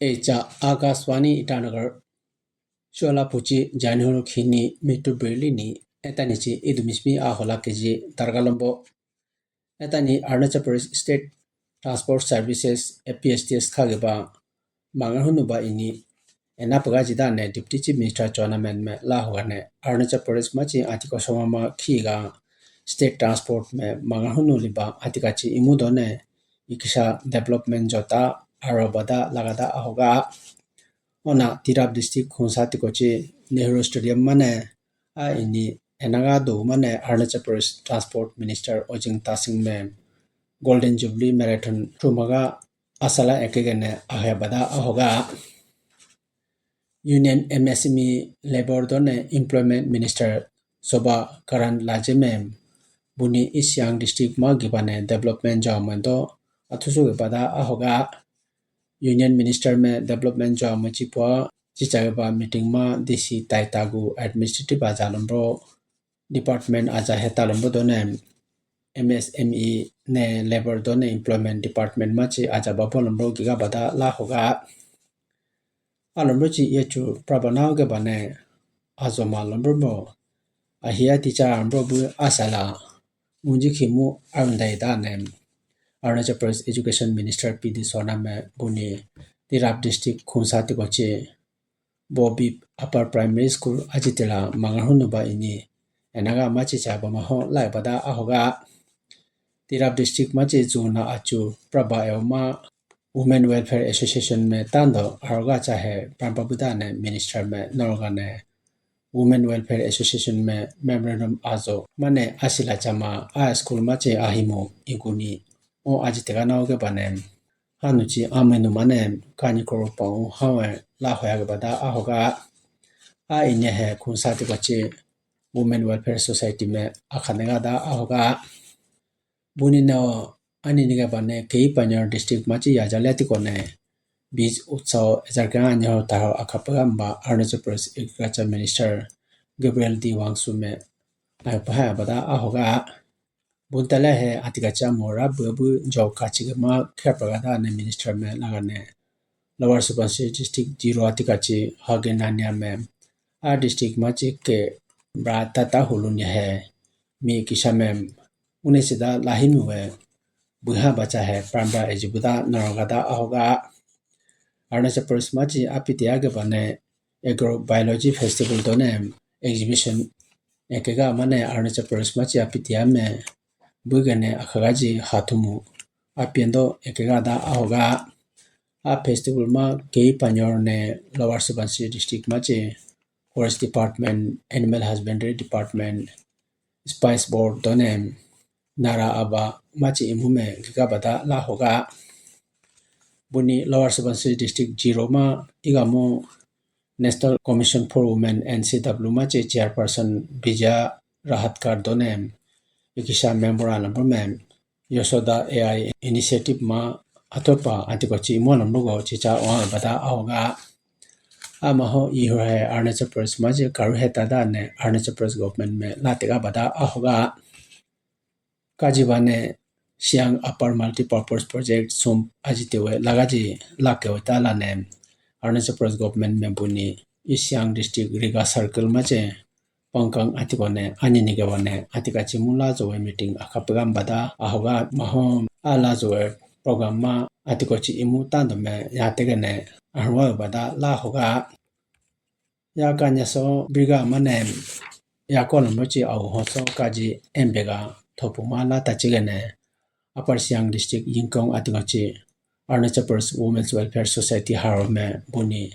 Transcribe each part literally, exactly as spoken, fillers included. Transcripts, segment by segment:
Echa Akashvani Itanagar, Shola Puchi January khini mitu birli ni etanichi idumismi ahola keji dargalombo. Etani Arunachal Pradesh State Transport Services A P S T S khageba mangar hunu ba ini ena paga jida ne Deputy Chief Minister chona men me la hoga ne Arunachal Pradesh machi ati kosoma ma khiga state transport me mangar hunu liba ati kachi imu done ikisa development jota aro bada lagada ahoga. Ona Tirap District Khonsa tikochi Nehru Stadium mane a ini enaga do mane Arunachal Pradesh Transport Minister Ojing Tasing me Golden Jubilee Marathon thumaga asala ekegene ahebada ahoga. Union M S M E Labor done Employment Minister Shobha Karan Laje me buni East Siang District ma gibane development jauman do athusu gebada ahoga. Union Minister me development jauman chipua chichageba meeting ma D C Taitagu administrative aja lombro department aja heta lombro done M S M E ne labor done employment department machi aja babo lombro giga bada la hoga. Alombro chi yechu prabanaw ge bane azoma lombro mo ahiya teacher ambro bu asala unji khimu arundai dane Arunachal Pradesh Education Minister P D Sona me buni Tirap District Khonsa tikochi Bobip Upper Primary School ajitela mangar hunu ba ini enaga machi cha bama ho lai bada ahoga. Tirap District machi zuna achu praba eoma Women Welfare Association me tando aroga chahe pramba buda ne Minister me noroga ne Women Welfare Association me memorandum azo mane asila chama a school machi ahimu iguni o ajitega naoge bane. Hanuchi amenu mane kani koro pau hawe la hoya ge bada ahoga. A inya he Khonsa tikochi Women Welfare Society me akhanega da ahoga. Buni no ani nige bane kei Panyor District machi yaja leti kone Bij Utsav ejarka anyo taro akapagamba Arunachal Pradesh Agriculture Minister Gabriel D Wangchuk me ai pahaya bada ahoga. Buntala he atika cha mora bu bu jo kachigama khepraga da ne Minister me laga ne Lower Subansiri District zero atika chi hage nanya me a district machi ke bra tata hulunya he mi kisa me une sida lahimi we buha bacha he pramba ejibuda narogada ahoga. Arunachal Pradesh machi apiti age bane Agrobiology Festival done exhibition ekega mane Arunachal Pradesh machi apiti ame bugene akhagaji hathumu apiendo ekega da ahoga. A festival ma kei Panyor ne Lower Subansiri District machi Forest Department, Animal Husbandry Department, Spice Board done nara aba machi imume giga bada la hoga. Buni Lower Subansiri District zero ma igamo National Commission for Women N C W machi chairperson Vijaya Rahatkar done ikisa member alambo me Yashoda A I initiative ma atopa atiko chi mo namlugo chicha wa bada ahoga. Amaho iho he Arunachal Pradesh maji karu he tada ne Arunachal Pradesh government me latega bada ahoga. Kaji bane Siang Upper Multipurpose Project sum ajitewe lagaji lakewe tala ne Arunachal Pradesh government me buni East Siang District Riga Circle mache Pangkang atiko ne ani nige wane atika chimu la jowe meeting akapegam bada ahoga mahom ala jowe program ma atiko chi imu tando me yatege ne arwa bada la hoga. Ya kanya so briga mane ya kono mochi au hoso kaji embega thopu ma la tachige ne Upper Siang District Yingkiong atiko chi Arunachal Pradesh Women's Welfare Society haro me buni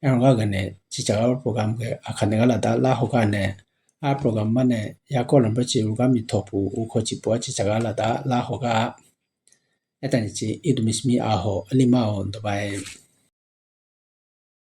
enga gane chichaga program ke akhane gala da la hoga ne a program mane ya kono mochi ugami thopu ukho chi po chichaga la da la hoga. Etani chi idumismi aho alima o dobai.